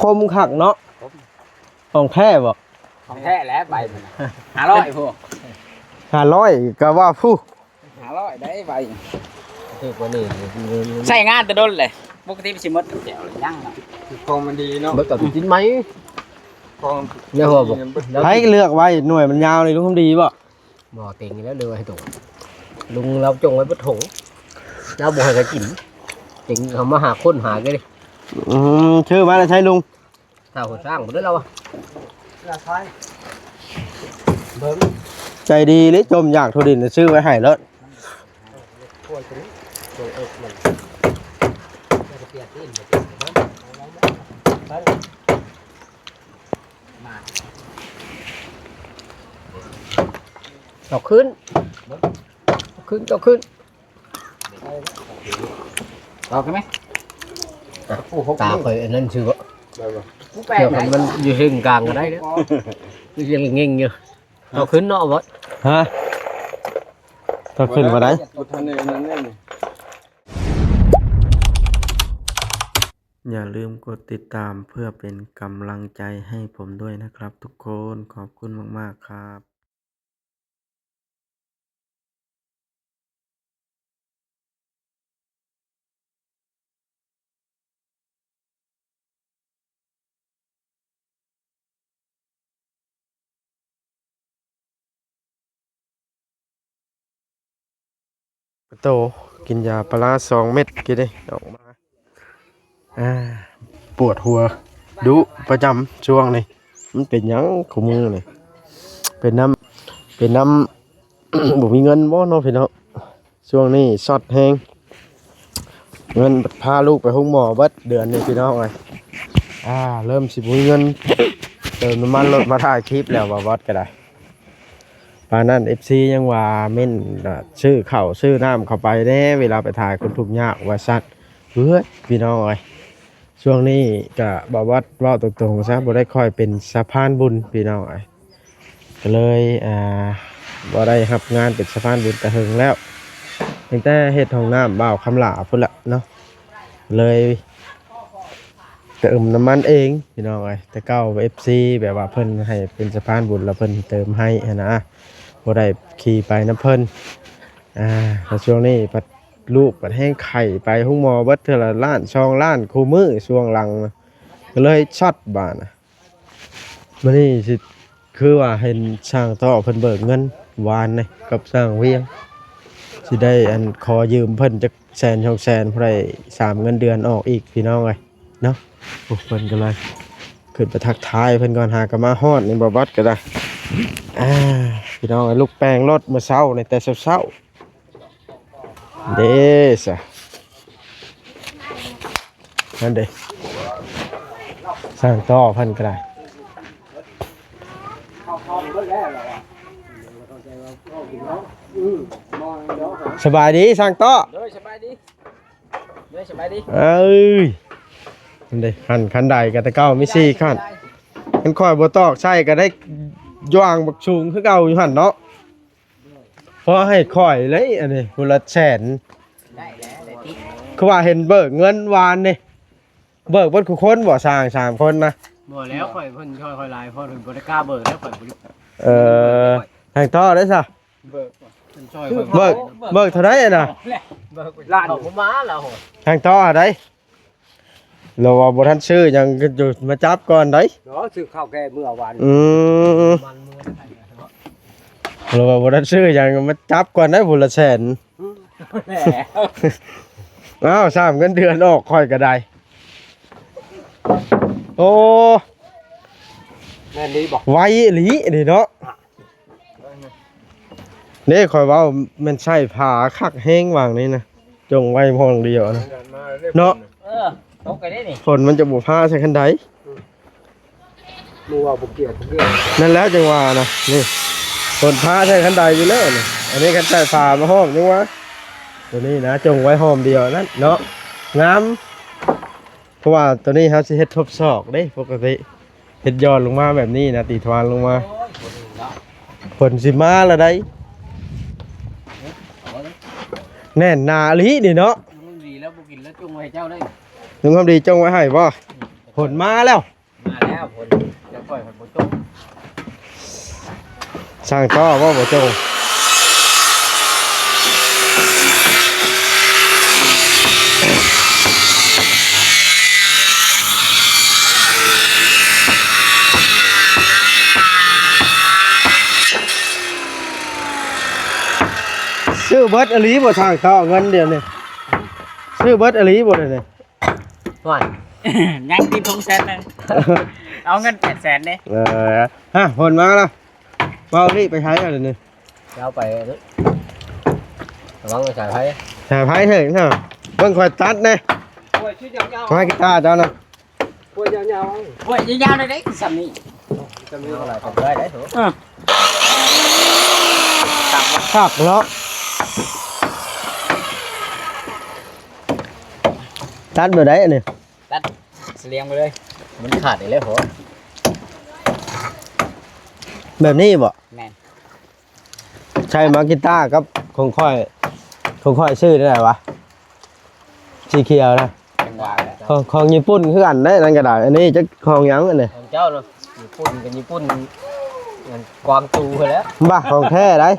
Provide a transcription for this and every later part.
ຄົມຄັກເນາະ. ຂອງແທ້ບໍ່? ຂອງແທ້ແຫຼະ ໃບມັນ ຫ້າຮ້ອຍພຸ້ນ. ຫ້າຮ້ອຍກໍວ່າພຸ້ນ. ຫ້າຮ້ອຍໄດ້ໃບ ຖືກກວ່ານີ້ ໃຊ້ງານແຕ່ດົນເລີຍ. ປົກກະຕິມັນຊິໝົດແລ້ວ ຍັງເນາະ. ຂອງມັນດີເນາະ ເບິດກັບຊິນໄໝ ຂອງ ໃນຫົວບໍ່ ໃຜເລືອກໄວ້ ໜ່ວຍມັນຍາວນີ້ ລຸງຄຳດີບໍ່? ບໍ່ເຕັງແລ້ວ ເລືອກໄວ້ໃຫ້ໂຕ ລຸງລາວຈົ່ງໄວ້ເບິດຖົງ ລາວບໍ່ໃຫ້ໃຜກິນ ເຕັງເອົາມາຫາຄົນຫາເລີຍ. ອືມ ຊື້ມາແລ້ວໃຊ້ລຸງ ຖ້າຫົວຊ້າງບໍ່ໄດ້ລາວ ລາຄາຍ ເບິ່ງ ໃຈດີເລີຍ ຈົ່ມຢາກຖົ່ວດິນ ຊື້ໄວ້ໃຫ້ເລີດ. ເອົາຂຶ້ນ ເອົາຂຶ້ນ ເອົາຂຶ້ນ. ອອກໄດ້ໄໝ? ຕາຂ້ອຍອັນນັ້ນຊື່ບໍ່? ໄດ້ບໍ່? ເຈົ້າມັນຢູ່ເທິງກາງກໍໄດ້ເດ້ ຄືຍັງເງັງຢູ່. ເອົາຂຶ້ນເນາະ ບໍ່? ຮະ? ເອົາຂຶ້ນບໍ່ໄດ້? ບໍ່ທັນໄດ້ອັນນັ້ນເດ້. ຢ່າລືມກົດຕິດຕາມເພື່ອເປັນກຳລັງໃຈໃຫ້ຜົມດ້ວຍນະຄັບທຸກຄົນ. ຂອບຄຸນມາກໆຄັບ. ໂຕ ກິນຢາປາລາສອງເມັດກີ້ນີ້ອອກມາ. ອາ ປວດຫົວດຸປະຈຳຊ່ວງນີ້ ມັນເປັນຫຍັງຄູ່ມື້ນີ້? ເປັນນຳ ເປັນນຳ ບໍ່ມີເງິນບໍ່ເນາະພີ່ນ້ອງ? ຊ່ວງນີ້ຊອດແຮງ ເງິນພາລູກໄປໂຮງໝໍເບິດເດືອນນີ້ພີ່ນ້ອງເອີຍ. ອາ ເລີ່ມຊິບໍ່ມີເງິນເຕີມນ້ຳມັນລົດມາຖ່າຍຄລິບແລ້ວ ບ່າວບອດກໍໄດ້. ປານນັ້ນ ເອັຟຊີ ຍັງວ່າເມັ້ນ ອາ ຊື້ເຂົ້າຊື້ນ້ຳເຂົ້າໄປແດ່ ເວລາໄປຖ່າຍຄົນທຸກຍາກວ່າຊັ້ນ. ເອີຍ ພີ່ນ້ອງເອີຍ ຊ່ວງນີ້ກະ ບ່າວບອດເວົ້າຕົງໆຊະ ບໍ່ໄດ້ຄ່ອຍເປັນສະພານບຸນພີ່ນ້ອງເອີຍ ກໍເລີຍ ອາ ບໍ່ໄດ້ຮັບງານເປັນສະພານບຸນແຕ່ເຫິງແລ້ວ ຕັ້ງແຕ່ເຮັດຫ້ອງນ້ຳບ່າວຄຳຫຼ້າພຸ້ນລະເນາະ ເລີຍ ເຕີມນ້ຳມັນເອງພີ່ນ້ອງເອີຍ. ແຕ່ເກົ່າ ເອັຟຊີ ແບບວ່າເພິ່ນໃຫ້ເປັນສະພານບຸນ ແລ້ວເພິ່ນເຕີມໃຫ້ຫັ້ນນະ ບໍ່ໄດ້ຂີ່ໄປນຳເພິ່ນ. ອາ ແລ້ວຊ່ວງນີ້ພັດລູກພັດແຮງໄຂ້ ໄປໂຮງໝໍເບິດເທື່ອລະລ້ານສອງລ້ານຄູ່ມື້ຊ່ວງຫຼັງນະ ກໍເລີຍຊອດບາດນະ. ມື້ນີ້ຊິ ຄືວ່າເຫັນຊ່າງຕໍ່ເພິ່ນເບີກເງິນວານນີ້ກັບຊ່າງວຽງ ຊິໄດ້ອັນຂໍຢືມເພິ່ນຈັກແສນສອງແສນ ພໍໄດ້ສາມເງິນເດືອນອອກອີກພີ່ນ້ອງເອີຍເນາະ. ໂອ້ ເພິ່ນກໍເລີຍຂຶ້ນໄປທັກທາຍເພິ່ນກ່ອນ ຫາກໍມາຮອດນີ້ ບໍ່ບັດກໍໄດ້. ອາ ພີ່ນ້ອງເອີຍ ລຸກແປງລົດມື້ເຊົ້ານີ້ແຕ່ເຊົ້າໆ ເດ້ຊະ ນັ້ນເດ້ ຊ່າງຕໍ່ເພິ່ນກໍໄດ້. ສະບາຍດີຊ່າງຕໍ່. ໂດຍ ສະບາຍດີ ໂດຍ ສະບາຍດີ. ເອີຍ ນັ້ນເດ້ ຫັ້ນ ຄັນໄດກໍແຕ່ເກົ່າມີສີ່ຂັ້ນ ຄັນຂ້ອຍບໍ່ຕອກໃສ່ກໍໄດ້ຢ່າງບັກສູງຄືເກົ່າຢູ່ຫັ້ນເນາະ. ພໍໃຫ້ຂ້ອຍເລີຍ ອັນນີ້ຜູ້ລະແສນ ໄດ້ແລ້ວ ໄດ້ຕິ ຄືວ່າເຫັນເບີກເງິນວານນີ້ ເບີກເບິດຄູ່ຄົນບໍ່ ຊ່າງສາມຄົນນະ? ບໍ່ແລ້ວ ຂ້ອຍ ເພິ່ນຊ່ອຍຂ້ອຍຫຼາຍ ເພິ່ນບໍ່ໄດ້ກ້າເບີກແລ້ວ ຂ້ອຍບໍ່ໄດ້ ເອີ ທາງຕໍ່ໄດ້ຊະ ເບີກ ເພິ່ນຊ່ອຍຂ້ອຍ ເບີກ ເບີກເທົ່າໃດນະ? ເບີກລ້ານ ເອົາມາແລ້ວ ທາງຕໍ່ໄດ້. ລາວວ່າບໍ່ທັນຊື້ຫຍັງ ກໍຢູ່ມາຈັບກ່ອນໄດ໋. ເນາະ ຊື້ເຂົ້າແກ່ເມື່ອວານ. ອືມ ມັນມື້ນັ້ນ ລາວວ່າບໍ່ທັນຊື້ຫຍັງ ມາຈັບກ່ອນໄດ໋ ຜູ້ລະແສນ. ອືມ ແຫຼະ ອ້າວ ສາມເງິນເດືອນອອກ ຂ້ອຍກໍໄດ້. ໂອ້ ແມ່ນອີ່ຫຼີບໍ່? ໄວອີ່ຫຼີນີ້ເນາະ. ເດ້ ຂ້ອຍເວົ້າແມ່ນໃສ່ຜ້າຄັກແຮງຫວ່າງນີ້ນະ ຈົ່ງໄວ້ໝ່ອງດຽວນະເນາະ. ເອີ ຕົກໄປເດ້ນີ້ ຝົນມັນຈະບໍ່ພາໃສ່ຄັນໄດ. ອືມ ບໍ່ວ່າບໍ່ກຽດ ບໍ່ກຽດ ນັ້ນແຫຼະຈັ່ງວ່ານະ ນີ້ ຝົນພາໃສ່ຄັນໄດຢູ່ແລ້ວນີ້. ອັນນີ້ຄັນໃສ່ຜ້າມາຫ້ອມຍັງວ່າ ຕົວນີ້ນະ ຈົ່ງໄວ້ຫ້ອມດຽວນັ້ນເນາະ ງາມ. ເພາະວ່າຕົວນີ້ເຮົາຊິເຮັດທົບຊອກເດ້ ປົກກະຕິເຮັດຢ່ອນລົງມາແບບນີ້ນະ ຕີທວານລົງມາ. ໂອ້ຍ ຝົນເນາະ ຝົນຊິມາລະໄດ໋. ເອີ ເອົາເລີຍ ແໜ້ນໜາອີ່ຫຼີນີ້ເນາະ. ລຸງຄຳດີແລ້ວບໍ່ກິນແລ້ວ ຈົ່ງໄວ້ໃຫ້ເຈົ້າເລີຍ. ລຸງຄຳດີຈົ່ງໄວ້ໃຫ້ບໍ່? ອືມ ເຈົ້າ ຝົນມາແລ້ວ ມາແລ້ວ ຝົນ ແຕ່ຂ້ອຍມັນບໍ່ຕົກ ຊ່າງຕໍ່ບໍ່ ບໍ່ຕົກ. ຊື້ເບິດອີ່ຫຼີບໍ່ ຊ່າງຕໍ່ ເງິນດຽວນີ້ ຊື້ເບິດອີ່ຫຼີບໍ່ດຽວນີ້? ໂອ້ຍ ຍັງຕິດຫົກແສນໜຶ່ງ ເອົາເງິນແປດແສນເດ້. ເອີ ຮະ ຝົນມາແລ້ວ ເວົ້ານີ້ໄປໃສແລ້ວດຽວນີ້? ເອົາໄປ ລະວັງໄປສາຍໄຟ ສາຍໄຟເຮີ້ຍ ເບິ່ງຂ້ອຍຕັດແດ່. ໂອ້ຍ ຊື່ຍາວໆ ມາກິຕາເຈົ້ານະ ໂອ້ຍ ຍາວໆ ໂອ້ຍ ຍາວໆ ໄດ້ເດ້ ສ່ຳນີ້ ສ່ຳນີ້ ເອົາຫຼາຍກໍໄດ້ເດ້. ເອີ ຄັກເນາະ ຕັດແບບໃດອັນນີ້? ຕັດສະຫຼຽງໄປເລີຍ ມັນຂາດອີກແລ້ວໂຫ. ແບບນີ້ບໍ່? ແມ່ນ ໃຊ້ມາກິຕາກັບຂອງຂ້ອຍ ຂອງຂ້ອຍຊື້ໄດ້ຫວາ ສີຂຽວນະ ຈັ່ງຫວາແຫຼະ ຂອງ ຂອງຍີ່ປຸ່ນຄືກັນເດ້ ນັ້ນກໍໄດ້. ອັນນີ້ຈັກຂອງຫຍັງອັນນີ້? ຂອງເຈົ້າເນາະ ຍີ່ປຸ່ນກັບຍີ່ປຸ່ນ ອັນກວາງຕູຫັ້ນແຫຼະ. ບໍ່ ຂອງແທ້ໄດ໋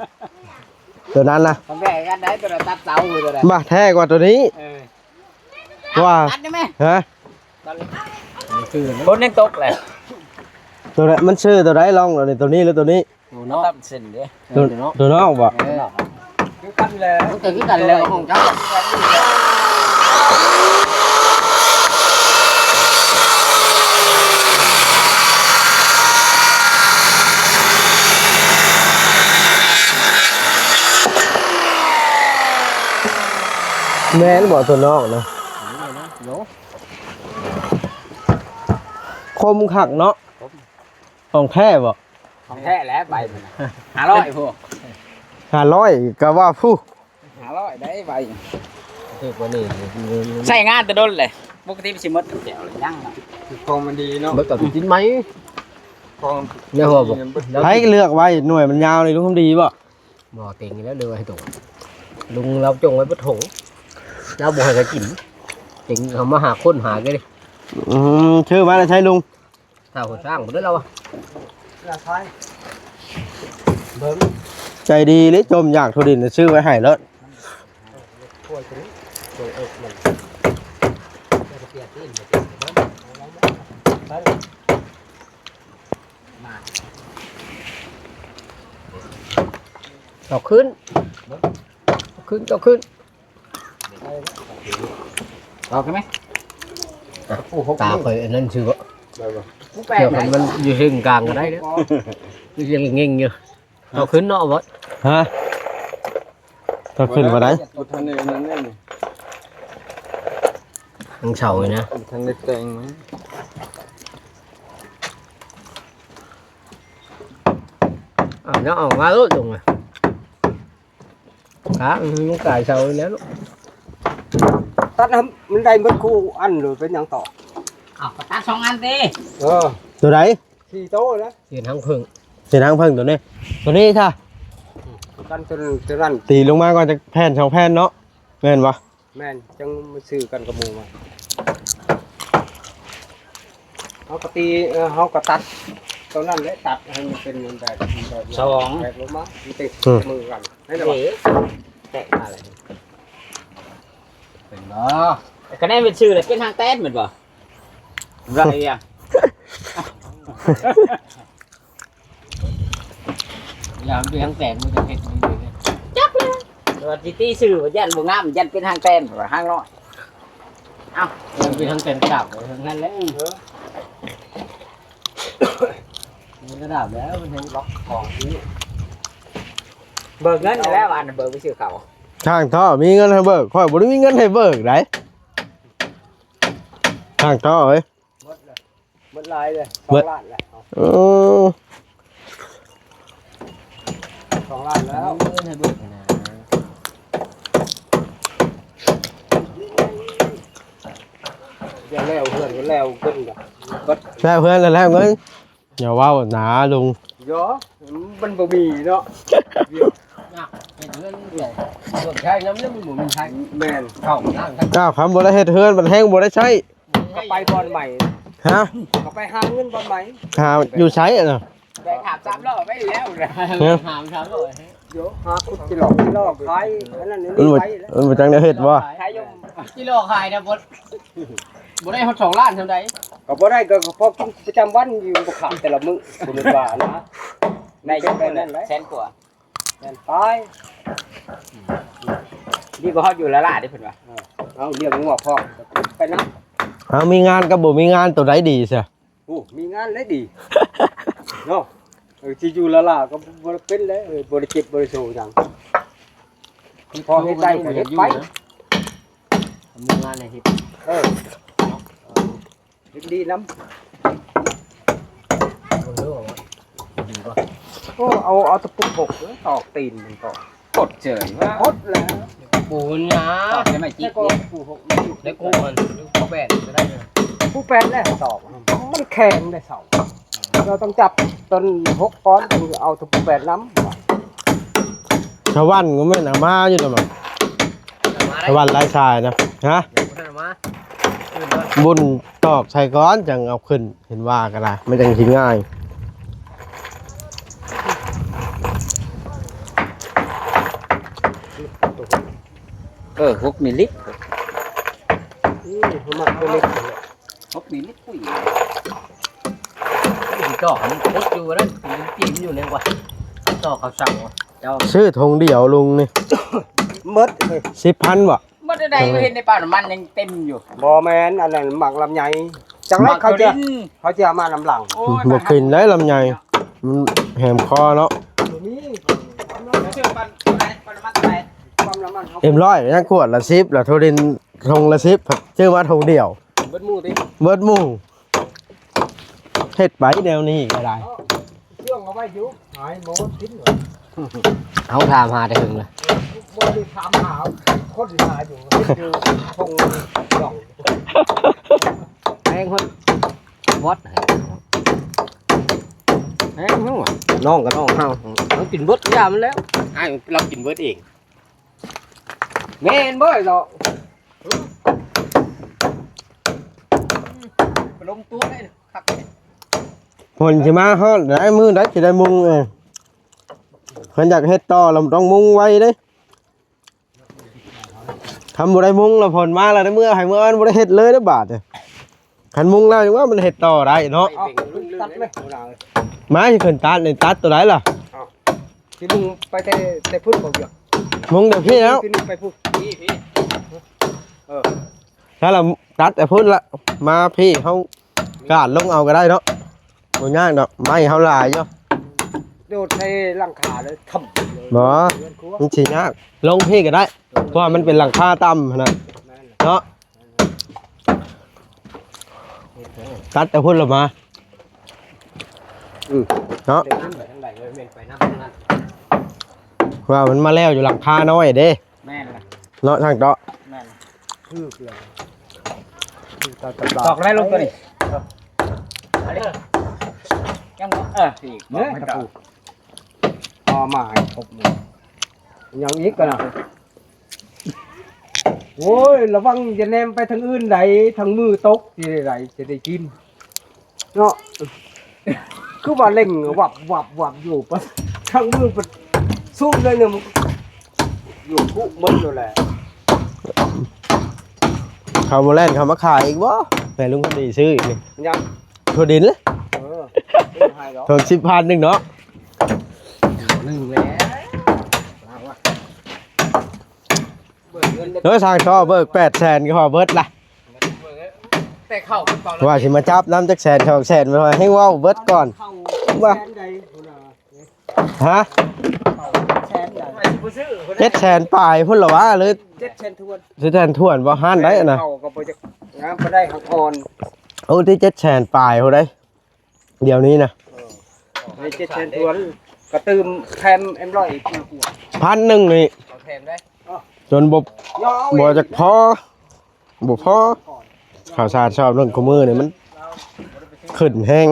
ຕົວນັ້ນນະ ຂອງແທ້ຄືກັນໄດ໋ ຕົວນັ້ນຕັດເສົາ ຕົວນັ້ນ ບໍ່ ແທ້ກວ່າຕົວນີ້. ເອີ ວ່າ ຕັດໄດ້ໄໝ? ຮະ? ຄົນຍັງຕົກແຫຼະ ຕົວໃດ ມັນຊື້ຕົວໃດລອງ ຕົວນີ້ ຕົວນີ້ ຫຼື ຕົວນີ້? ຕົວນອກ ຕັດເສັ້ນເດ້ ຕົວ ຕົວນອກບໍ່? ເອີ ຄືກັນແຫຼະ ມັນກໍຄືກັນແຫຼະ ຂອງເຈົ້າ. ແມ່ນບໍ່ ຕົວນອກນະ? ຄົມຄັກເນາະ ຄົມ ຂອງແທ້ບໍ່? ຂອງແທ້ແຫຼະ ໃບມັນນະ ຫ້າຮ້ອຍພຸ້ນ ຫ້າຮ້ອຍກໍວ່າພຸ້ນ ຫ້າຮ້ອຍໄດ໋ໃບ ຖືກກວ່ານີ້ ໃຊ້ງານແຕ່ດົນແຫຼະ ປົກກະຕິມັນຊິໝົດແລ້ວ ຍັງເນາະ ຂອງມັນດີເນາະ ເບິດກໍກິນໃໝ່ ຂອງ ໃນຫົວບໍ່ ໃຜເລືອກໄວ້ ໜ່ວຍມັນຍາວນີ້ ລຸງຄຳດີບໍ່? ບໍ່ ເຕັງແລ້ວເລີຍໃຫ້ໂຕ ລຸງລາວຈົ່ງໄວ້ບໍ່ຖົງ ລາວບໍ່ໃຫ້ໃຜກິນ ເຕັງເອົາມາຫາຄົນຫາເລີຍ. ອືມ ຊື້ມາແຕ່ໃສລຸງ? ຖ້າຫົວຊ້າງບໍ່ໄດ້ລາວ ລາຄາຍ ເບິ່ງ ໃຈດີເລີຍ ຈົ່ມຢາກຖົ່ວດິນ ຊື້ໄວ້ໃຫ້ໂລດ. ເອົາຂຶ້ນ ເອົາຂຶ້ນ ເອົາຂຶ້ນ. ອອກໄດ້ໄໝ? ຕາຂ້ອຍອັນນັ້ນຊື່ບໍ່? ໄດ້ບໍ່? ເຊື່ອມັນຢູ່ເທິງກາງກໍໄດ້ເດ້ ຢູ່ເທິງເງັງຢູ່. ເອົາຂຶ້ນເນາະ ບໍ່? ຮະ? ເອົາຂຶ້ນບໍ່ໄດ້? ບໍ່ທັນໄດ້ນັ້ນເດ້ນີ້ ທາງເສົານີ້ນະ ບໍ່ທັນໄດ້ແຕ່ງມັນ. ເອົາເນາະ ເອົາມາໂລດລົງມາ. ກະ ອືມ ມັນກາຍເສົາແລ້ວລູກ ຕັດໃຫ້ມັນໄດ້ເບິດຄູ່ອັນໂລດ ເປັນຫຍັງຕໍ່? ອ້າວ ກໍຕັດສອງອັນຕິ. ເອີ ຕົວໃດ? ສີ່ໂຕນະ ເຫັນຫາງເຜິ້ງ ເຫັນຫາງເຜິ້ງຕົວນີ້ ຕົວນີ້ຊະ ກັນຕົວ ຕົວນັ້ນ ຕີລົງມາກ່ອນຈັກແຜ່ນສອງແຜ່ນເນາະ ແມ່ນບໍ່? ແມ່ນ ຈັ່ງມາຊື້ກັນກັບໝູ່ມາ ເຮົາກໍຕີ ເອີ ເຮົາກໍຕັດຕົວນັ້ນແຫຼະ ຕັດໃຫ້ມັນເປັນແບບ ແບບສອງ ແບບລົງມາ ມັນຕິດ ອືມ ມືກັນ ເຫັນບໍ່? ແຕກມາແລ້ວ ເປັນບໍ່? ຄະແນນເປັນຊື່ແລ້ວ ເປັນຫາງແຕນແມ່ນບໍ່? ໄດ້ອະ ຢ່າເປັນຫາງແຕນ ມັນຈະເຮັດນີ້ເລີຍ ຈັກແລ້ວ ວ່າຊິຕີຊື່ວ່າຢ້ານບໍ່ງາມ ຢ້ານເປັນຫາງແຕນ ວ່າຫາງນ້ອຍ. ເອົ້າ ມັນເປັນຫາງແຕນກະດາບ ເອີ ນັ້ນແຫຼະ ເອີ ມັນກະດາບແລ້ວ ມັນແຮງລັອກຂອງນີ້ ເບີກເງິນແລ້ວ ອັນເບີກໄປຊື້ເຂົ້າ ທາງທໍ່ມີເງິນໃຫ້ເບີກ ຂ້ອຍບໍ່ໄດ້ມີເງິນໃຫ້ເບີກໃດ ທາງທໍ່ເອີຍ. ເບິດແລ້ວ ເບິດຫຼາຍເລີຍ ສອງລ້ານແລ້ວ ເອີ ສອງລ້ານແລ້ວ ເງິນໃຫ້ເບິດນະ ຢ່າແລ້ວເຮືອນ ແລ້ວເງິນກໍເບິດ ແລ້ວເຮືອນແລ້ວແລ້ວເງິນ ຢ່າເວົ້າໜາລຸງ ຢໍ ມັນບໍ່ມີເນາະ ຍາກເຮັດເຮືອນ ເຮັດໃຊ້ນຳ ມັນບໍ່ມີໃຊ້ ແມ່ນ ເຂົ້າທາງ ອ້າວ ຄັນບໍ່ໄດ້ເຮັດເຮືອນ ມັນແຮງບໍ່ໄດ້ໃຊ້ ກໍໄປບ່ອນໃໝ່ ຮະ ກໍໄປຫາເງິນບ່ອນໃໝ່ ຫາຢູ່ໃສນະ? ໄປຖາມສາມລໍ້ໄປແລ້ວນະ ຮະ ຖາມສາມລໍ້ ໂຍ ຫາຂຸດຈີ່ຫຼອກຈີ່ຫຼອກຂາຍ ອັນນັ້ນອັນນີ້ໄປແລ້ວ ມັນບໍ່ຈັກແນວເຮັດບໍ່? ຂາຍຢູ່ຈີ່ຫຼອກຂາຍນະ ບໍ່ ບໍ່ໄດ້ຮອດສອງລ້ານສ່ຳໃດ ກໍບໍ່ໄດ້ ກໍພໍກິນປະຈຳວັນຢູ່ ບໍ່ຂາດແຕ່ລະມື້ ບໍ່ແມ່ນວ່ານະ ໄດ້ຈັ່ງນັ້ນແຫຼະ ແສນກວ່າ ແມ່ນໄປ ດີກວ່າເຮົາຢູ່ລະລາເດ້ເພິ່ນວ່າ ເອີ ເອົາລ້ຽງງົວພ້ອມ ໄປນຳ ເຮົາມີງານກັບບໍ່ມີງານໂຕໃດດີຊະ? ໂອ້ ມີງານແລ້ວດີເນາະ ເອີ ຊິຢູ່ລະລາກໍບໍ່ໄດ້ເປັນແລ້ວ ເອີ ບໍ່ໄດ້ເຈັບບໍ່ໄດ້ໂຊຫຍັງ ພໍເຮັດໄດ້ກໍເຮັດໄປ ມີງານໃຫ້ເຮັດ ເອີ ເຮັດດີນຳ ເບິ່ງເດີວ່າດີບໍ່ ໂອ້ ເອົາ ເອົາຕະປູຫົກເດີ ຕອກຕີນມັນກໍ ກົດເຈີຍວ່າກົດແລ້ວ ປູນຫຍັງ ຕອກໃສ່ໄມ້ຈິກ ແລ້ວກໍປູຫົກ ແລ້ວກູມັນປູແປດກໍໄດ້ເດີ ປູແປດແລ້ວຕອກ ມັນແຂງໄດ້ເສົາ ເຮົາຕ້ອງຈັບຕົ້ນຫົກກ້ອນ ຈຶ່ງເອົາຕະປູແປດນຳ ສະຫວັນກໍແມ່ນເອົາມາຢູ່ນຳ ສະຫວັນຫຼາຍສາຍນະ ຮະ ບຸນຕອກໃສ່ກ່ອນຈັ່ງເອົາຂຶ້ນ ເຫັນວ່າກໍໄດ້ ມັນຈັ່ງຊິງ່າຍ ເອີ ຫົກມິລລິ ອື ມັກບໍ່ເລັກ ຫົກມິລລິ ປຸ້ຍ ຈອກມັນກົດຢູ່ນັ້ນ ກິນຢູ່ແນວວ່າ ຈອກເຂົາສັ່ງວ່າ ເຈົ້າ ຊື້ຖົງດຽວລຸງນີ້ ໝົດເລີຍ ສິບພັນບໍ່? ໝົດໃດ ເຫັນໃນປ້ຳນ້ຳມັນຍັງເຕັມຢູ່ ບໍ່ແມ່ນ ອັນນັ້ນໝາກລຳໄຍ ຈັກແລ້ວເຂົາຈະ ເຂົາຈະເອົາມານຳຫຼັງ ໂອ້ຍ ບໍ່ກິນໄດ້ລຳໄຍ ມັນແຫມຄໍເນາະ ບໍ່ມີ ເອັມຮ້ອຍ ຍັງຂວດລະສິບ ລະໂທລິນຖົງລະສິບ ຊື້ມາຖົງດຽວ ເບິດໝູ່ຕິ ເບິດໝູ່ ເຮັດໄປແນວນີ້ກໍໄດ້ ເຊື່ອງເອົາໄວ້ຢູ່ ຫາຍໝໍກິນ ເຮົາຖາມຫາແຕ່ເຖິງລະ ບໍ່ໄດ້ຖາມຫາ ຄົນຫາຢູ່ ຢູ່ທົ່ງດອງ ແພງຮອດ ວັດ ແພງເຮົາ ນ້ອງກໍນ້ອງເຮົາ ເຮົາກິນເບິດຢ່າມັນແລ້ວ ອ້າຍລາວກິນເບິດເອງ ແມ່ນບໍ່ເນາະ ໄປລົງຕົວໄດ້ຄັກ ຝົນຊິມາຮອດໃດ ມື້ໃດຊິໄດ້ມຸງ ເອີ ຄັນຢາກເຮັດຕໍ່ລະຕ້ອງມຸງໄວເດ້ ຄັນບໍ່ໄດ້ມຸງລະຝົນມາລະໄດ້ເມືອ ໃຫ້ເມືອ ມັນບໍ່ໄດ້ເຮັດເລີຍເດ້ບາດນີ້ ຄັນມຸງແລ້ວຍັງວ່າມັນເຮັດຕໍ່ໄດ້ເນາະ ເອົາ ຕັດໄໝ ມາຊິຂຶ້ນຕັດນີ້ ຕັດໂຕໃດລະ ເອົາ ຊິມຸງໄປແຕ່ ແຕ່ພຸ້ນບໍ່ວຽກ ມຸງແຕ່ພີ້ແລ້ວ ຊິມຸງໄປພຸ້ນ ພີ້ ພີ້ ເອີ ຖ້າລະຕັດແຕ່ພຸ້ນລະ ມາພີ້ເຮົາກາດລົງເອົາກໍໄດ້ເນາະ ບໍ່ຍາກດອກ ໄມ້ເຮົາຫຼາຍຢູ່ ໂດດໃສ່ຫຼັງຄາເລີຍ ທຳເລີຍ ບໍ່ ເຮືອນຄົວ ມັນຊິຍາກ ລົງພີ້ກໍໄດ້ ເອີ ເພາະວ່າມັນເປັນຫຼັງຄາຕ່ຳຫັ້ນນະ ແມ່ນ ເນາະ ຕັດແຕ່ພຸ້ນລະມາ ອື ເນາະ ເດີນຂຶ້ນໄປທາງໃດເລີຍ ແມ່ນໄປນຳທາງນັ້ນ ວ່າມັນມາແລ້ວຢູ່ຫຼັງຄານ້ອຍເດ້ ແມ່ນລະ ເນາະ ຊ່າງເຕາະ ແມ່ນລະ ຖືກເລີຍ ຖືກຕາມຕະຫຼາດ ຕອກໄດ້ລົງຕົວນີ້ ເອີ ຍັງບໍ່ ເອີ ອີກ ເອີ ບໍ່ ບໍ່ ບໍ່ ເອົາມາໃຫ້ຄົບເລີຍ ຍັງອີກກໍນະ ໂອ້ຍ ລະວັງຢ່າແນມໄປທາງອື່ນໃດ ທາງມືຕົກຊິໄດ້ ຊິໄດ້ກິນເນາະ ຄືວ່າເລັ່ງວັບ ວັບ ວັບຢູ່ ປະ ທາງມືປະ ຊູມໜ້ອຍໜຶ່ງ ຢູ່ຄຸໝົດໂລດແຫຼະ ເຂົາບໍ່ແລ່ນເຂົ້າມາຂາຍອີກບໍ່? ແມ່ລຸງຄົນດີຊື້ອີກນີ້ ຍັງ ທົ່ວດິນເລີຍ ເອີ ຊື້ໃຫ້ດອກ ເຖິງສິບພັນໜຶ່ງເນາະ ໜຶ່ງແຫຼະ ເບິ່ງເງິນ ເອີ ຊ່າງຊໍເບີກແປດແສນກໍພໍເບິດລະ ແຕ່ເຂົ້າ ວ່າຊິມາຈັບນຳຈັກແສນສອງແສນ ແຮງເວົ້າເບິດກ່ອນ ເຂົ້າ ວ່າ ແສນໃດພຸ້ນນະ ຮະ ເຈັດແສນປາຍພຸ້ນລະຫວາ ຫຼື ເຈັດແສນຖ້ວນ ເຈັດແສນຖ້ວນບໍ່ ຮ້ານໃດນະ ເຂົ້າກໍບໍ່ຈັກ ງາມປານໃດ ຫາກອ່ອນ ໂອ້ ທີ່ເຈັດແສນປາຍພຸ້ນໃດ ດຽວນີ້ນະ ເອີ ໃຫ້ເຈັດແສນຖ້ວນ ກະຕື່ມແຖມເອັມຮ້ອຍອີກ ພັນໜຶ່ງນີ້ ເຂົາແຖມໄດ້ ຈົນບໍ່ ບໍ່ຈັກພໍ ບໍ່ພໍ ເຂົ້າສານຊອບເລື່ອງຄູ່ມື້ນີ້ມັນຂຶ້ນແຮງ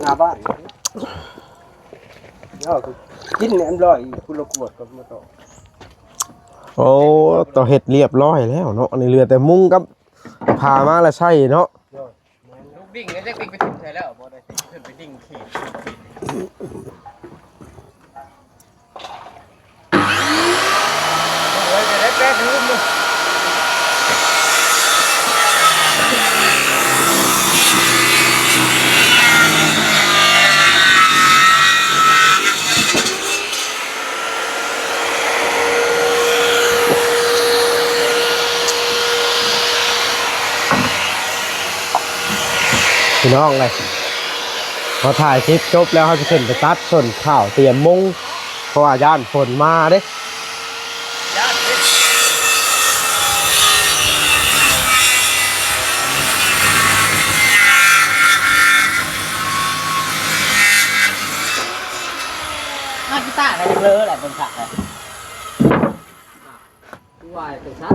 ໜ້າບ້ານ ເອົາກິນແອມລອຍພຸ້ນລະຂວດກໍມາຕໍ່ ໂອ້ ຕໍ່ເຮັດລຽບລ້ອຍແລ້ວເນາະ ອັນນີ້ເຫຼືອແຕ່ມຸງກັບ ພາມາແລ້ວໃຊ້ເນາະ. ລູກດິ້ງກໍຈັກດິ້ງໄປຖິ້ມໃສແລ້ວ ບໍ່ໄດ້ຂຶ້ນໄປດິ້ງເຂດ. ພີ່ນ້ອງເອີຍ ເຮົາຖ່າຍຄລິບຈົບແລ້ວ ເຮົາຊິຂຶ້ນໄປຕັດສົ້ນຂ້າວຕຽມມຸງ ເພາະວ່າຢ້ານຝົນມາເດ້. ມາກີຕາກໍຍັງເລີແຫຼະ ເບິ່ງຄັກເລີຍ. ວ່າຈັ່ງຊັ້ນ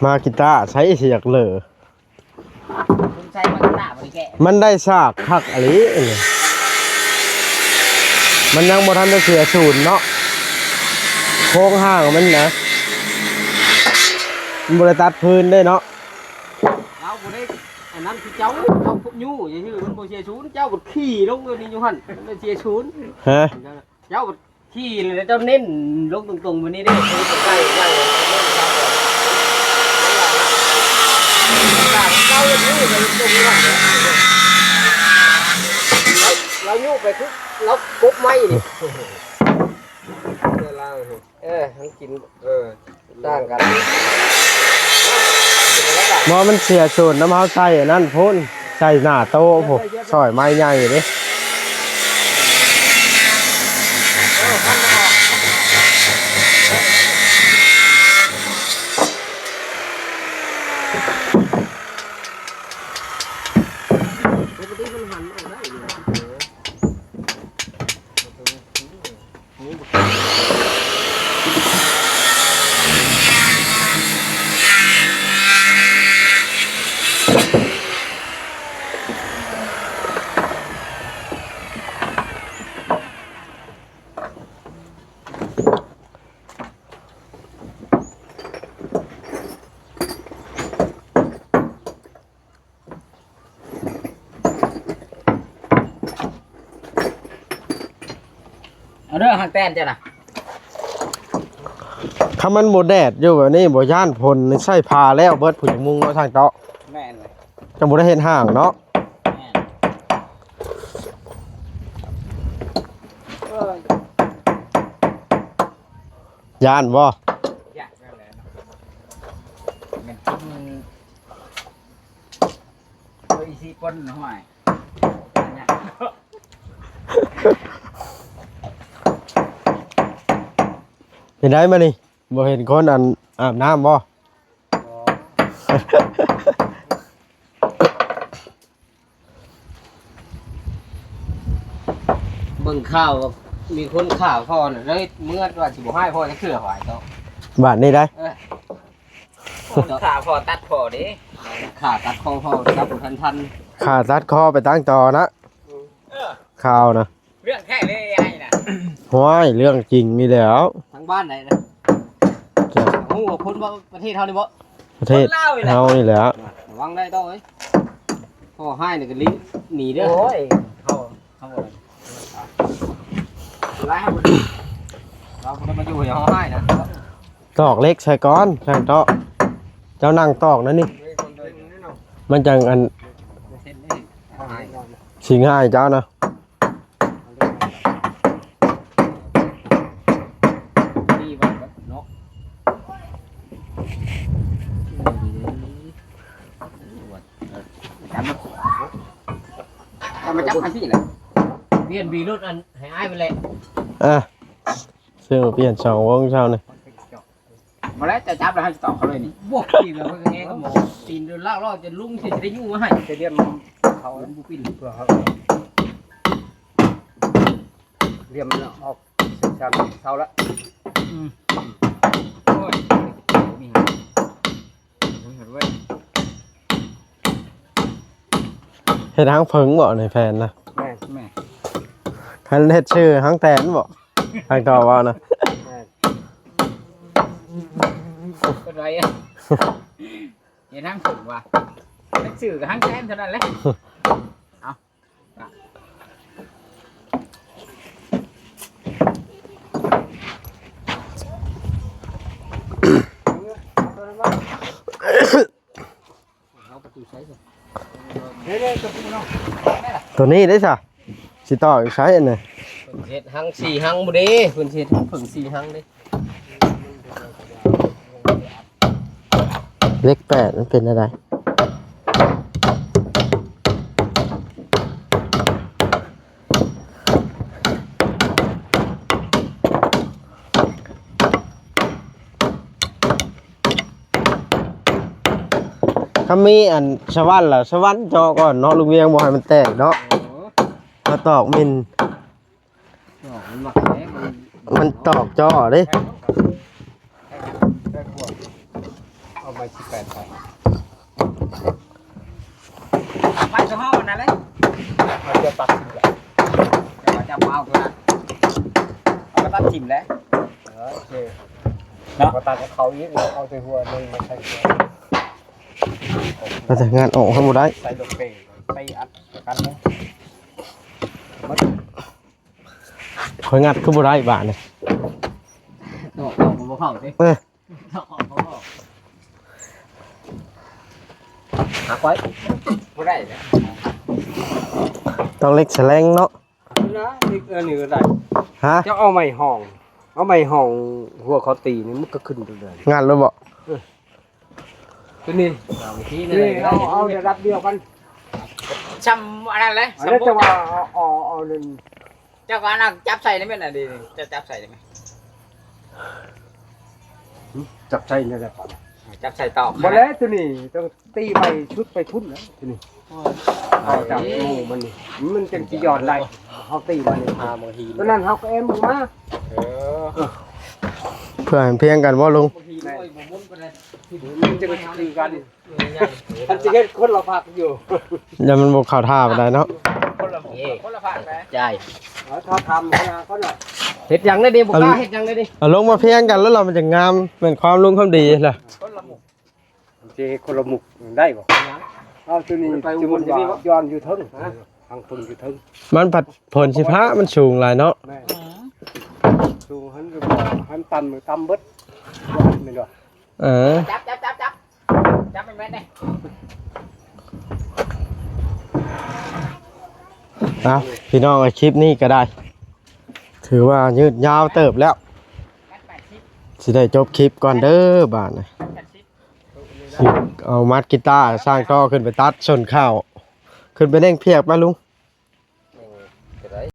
ມາກີຕາໃສຊິຢາກເລີ. ສົງໄສມາກີຕາບໍ່ໄດ້ແກະ. ມັນໄດ້ສາກຄັກອີ່ຫຼີນີ້ ມັນຍັງບໍ່ທັນໄດ້ເສຍສູນເນາະ ໂຄງຮ່າງມັນນະ ມັນບໍ່ໄດ້ຕັດພື້ນເດ້ເນາະ. ລາວບໍ່ໄດ້ອັນນັ້ນຄືເຈົ້າ ເຈົ້າພຸດຍູ້ຊື່ໆ ມັນບໍ່ເສຍສູນ ເຈົ້າກໍຂີ່ລົງຢູ່ນີ້ຢູ່ຫັ້ນ ມັນເສຍສູນ. ຮະ? ເຈົ້າ ຂີ່ແລ້ວເຈົ້າເນັ້ນລົງຕົງໆ ແບບນີ້ເດ້ ໃກ້ໆ ລາວຍູ້ໄປຄືລາວກົບໄມ້ນີ້ ເອີ ມັນກິນ ເອີ ຕ່າງກັນ. ບໍ່ ມັນເສຍສູນນຳເຮົາໃສ່ອັນນັ້ນພຸ້ນ ໃສ່ໜ້າໂຕະພຸ້ນ ຊອຍໄມ້ໃຫຍ່ເດ້. ເອົາເດີ ຫາກແຕນເຈົ້ານະ ຄັນມັນບໍ່ແດດຢູ່ແບບນີ້ ບໍ່ຢ້ານຝົນໃສ່ຜ້າແລ້ວເບິດຜູ້ຈັກມຸງເນາະ ຊ່າງເຕາະ. ແມ່ນເລີຍ ຈັ່ງບໍ່ໄດ້ເຮັດຫ້າງເນາະ. ແມ່ນ ເອີຍ ຢ້ານບໍ່? ຢ້ານແລ້ວແຫຼະເນາະ ແມ່ນກິນ ໂອ້ຍ ສີ່ຄົນຫ້ວຍ ເປັນໃດມານີ້ ບໍ່ເຫັນຄົນອັນອາບນ້ຳບໍ່? ບໍ່ ເບິ່ງຂ່າວວ່າມີຄົນຂ້າພໍ່ນະ ເລີຍເມືອວ່າຊິບໍ່ຮ້າຍພໍ່ຈັກເທື່ອ ຫວາຍເຈົ້າ ບາດນີ້ໄດ໋ ເອີ ຂ້າພໍ່ຕັດພໍ່ເດ້ ຂ້າຕັດຄໍພໍ່ຈັບບໍ່ທັນທັນ ຂ້າຕັດຄໍໄປຕັ້ງຕໍ່ນະ ເອີ ຂ່າວນະ ເລື່ອງແທ້ເລີຍອ້າຍນະ ຫ້ວຍ ເລື່ອງຈິງນີ້ແຫຼະ ທາງບ້ານໃດນະ ຮູ້ວ່າຄົນປະເທດເຮົານີ້ບໍ່? ປະເທດເຮົານີ້ແຫຼະ ລະວັງໄດ້ຕ້ອງເອີຍ ພໍ່ຮ້າຍນີ້ກໍລີ້ໜີເດີ ໂອ້ຍ ເຮົາ ເຮົາບໍ່ໄດ້ ລາວບໍ່ໄດ້ມາຢູ່ໃຫ້ເຮົາຮ້າຍນະ ຕອກເຫຼັກໃສ່ກ່ອນ ຈັ່ງເຕາະ ເຈົ້ານັ່ງຕອກນັ້ນນີ້ ມັນຈັ່ງອັນ ຊິງ່າຍເຈົ້ານະ. ນີ້ວ່າເນາະ ຈັບມາ ຈັບມາ ຈັບມາພີ້ແຫຼະ ປ່ຽນບີລຸດອັນໃຫ້ອ້າຍໄປແຫຼະ ອ່ະ ຊື້ມາປ່ຽນສອງວົງເຊົ້ານີ້. ບໍ່ແລ້ວ ເຈົ້າຈັບແລ້ວເຮົາຊິຕອກເຂົາເລີຍນີ້ ບໍ່ ປີນແລ້ວເພິ່ນກໍແງກໍບໍ່ ປີນລາກລໍ້ຈະລຸງຊິໄດ້ຍູ້ມາໃຫ້ ຈະລຽມເຂົາ ມັນບໍ່ປິ່ນ ເພື່ອເຮົາລຽມອອກ ເຊົາລະ ອືມ ໂອ້ຍ ມີຫຍັງ ເຮັດຫາງເຜິງບໍ່ໃນແຜ່ນນະ? ແມ່ນ ແມ່ນ ຄັນເຮັດຊື່ຫາງແຕນບໍ່? ທາງຕໍ່ເວົ້ານະ ແມ່ນ ເປັນໄລອະ? ເຮັດທາງສູງວ່າ ເປັນຊື່ກໍທາງແຄມເທົ່ານັ້ນແຫຼະ. ເອົາ ເອົາປະຕູໃສ່ ເດ້ໆ ໂຕຜູ້ເນາະ ໂຕນີ້ເດ້ຊະ ຊິຕໍ່ຢູ່ໃສອັນນີ້? ເພິ່ນເຮັດຮັງສີ່ຮັງບໍ່ເດ້ ເພິ່ນເຮັດເຜິ້ງສີ່ຮັງເດ້. ເລກແປດມັນເປັນແນວໃດ? ຖ້າມີອັນສະຫວັນລະ ສະຫວັນເຈາະກ່ອນເນາະ ລຸງວຽງ ບໍ່ໃຫ້ມັນແຕກເນາະ. ມາຕອກມິນ ມັນມັກແຕກ ມັນ ມັນຕອກເຈາະເດ້. ເອົາໄມ້ສິບແປດໄປ ໄປກໍເຮົານັ້ນແຫຼະ ເຮົາຈະຕັດຖິ້ມແຫຼະ ເຈົ້າວ່າເຈົ້າບໍ່ເອົາຕົວນັ້ນ ເຮົາກໍຕັດຖິ້ມແຫຼະ. ເອີ ໂອເຄ ເນາະ ກໍຕັດໃຫ້ເຂົາອີກ ເອົາແຕ່ຫົວໜຶ່ງມາໃສ່ຫົວ ມັນຈະງານອອກເຮົາບໍ່ໄດ້ ໃສ່ລົງເປ ໄປອັດກັນເນາະ. ຂ້ອຍງັດຄືບໍ່ໄດ້ບາດນີ້ ດອກອອກບໍ່ເຂົ້າຕິ ເອີ ດອກອອກບໍ່ເຂົ້າ ຫາໄວ້ບໍ່ໄດ້ເດ້ ຕ້ອງເຫຼັກສະແລງເນາະ ນະ ເຫຼັກອັນນີ້ກໍໄດ້ ຮະ ຈະເອົາໄມ້ຫ້ອງ ເອົາໄມ້ຫ້ອງຫົວເຂົາຕີນີ້ ມັນກໍຂຶ້ນໄດ້ ງັດແລ້ວບໍ່? ເອີ ຕົວນີ້ ເອົາວິທີນີ້ ນີ້ ເອົາ ເອົາລະດັບດຽວກັນ ຊ່ຳອັນນັ້ນແຫຼະ ອັນນັ້ນຈະວ່າ ເອົາ ເອົາ ເອົານັ້ນ ເຈົ້າກໍອັນນັ້ນຈັບໃສ່ໄດ້ແມ່ນ ອັນນີ້ ເຈົ້າຈັບໃສ່ໄດ້ແມ່ນ ຫຶ ຈັບໃສ່ນັ້ນແຫຼະປະ ຈັບໃສ່ຕອກ ບໍ່ແລ້ວ ຕົວນີ້ຕ້ອງຕີໄປຊຸດໄປພຸ້ນແຫຼະ ຕົວນີ້ ເອົາຈາກໝູ່ມັນນີ້ ມັນຈັ່ງຊິຢອດໄດ້ ເຮົາຕີມານີ້ ພາມາຫີນ ຕົວນັ້ນເຮົາກໍແອມອອກມາ ເອີ ເພື່ອໃຫ້ມັນພຽງກັນບໍ່ລຸງ? ແມ່ນ ມັນຈະຄືກັນ ມັນຈະເຮັດຄົນລະພັກຢູ່ ຢ້ານມັນບໍ່ເຂົ້າທ່າປານໃດເນາະ ຄົນລະພັກ ໃຈ ເອົາ ຖ້າທຳຂະໜາດເຂົາເນາະ ເຮັດຫຍັງໄດ້ດີ ບໍ່ກ້າເຮັດຫຍັງໄດ້ດີ ເອົາລົງມາພຽງກັນແລ້ວລະ ມັນຈະງາມ ແມ່ນຄວາມລຸງຄວາມດີລະ ມັນຊິເຮັດຄົນລະມຸກໄດ້ບໍ່? ເອົາຕົວນີ້ ມັນໄປອຸບົນ ສົມມຸດວ່າ ຢູ່ນີ້ບໍ່? ຍ້ອນຢູ່ເທິງ ທາງເພິ່ນຢູ່ເທິງ ມັນພັດຝົນຊິຟ້າ ມັນສູງຫຼາຍເນາະ ແມ່ນ ສູງຫັ້ນກໍບໍ່ ຫັ້ນຕ່ຳ ຕ່ຳເບິດ ບໍ່ອັດແມ່ນບໍ່? ເອີ ຈັບ ຈັບ ຈັບ ຈັບ ຈັບແມ່ນໆເດ້ ເອົາ ພີ່ນ້ອງເອີຍ ຄລິບນີ້ກໍໄດ້ ຖືວ່າຍືດຍາວເຕີບແລ້ວ ຊິໄດ້ຈົບຄລິບກ່ອນເດີບາດນີ້ ຊິເອົາມັດກີຕາ ຊ່າງຕໍ່ຂຶ້ນໄປຕັດສົ້ນເຂົ້າ ຂຶ້ນໄປເລັ່ງພຽກໄປລຸງ.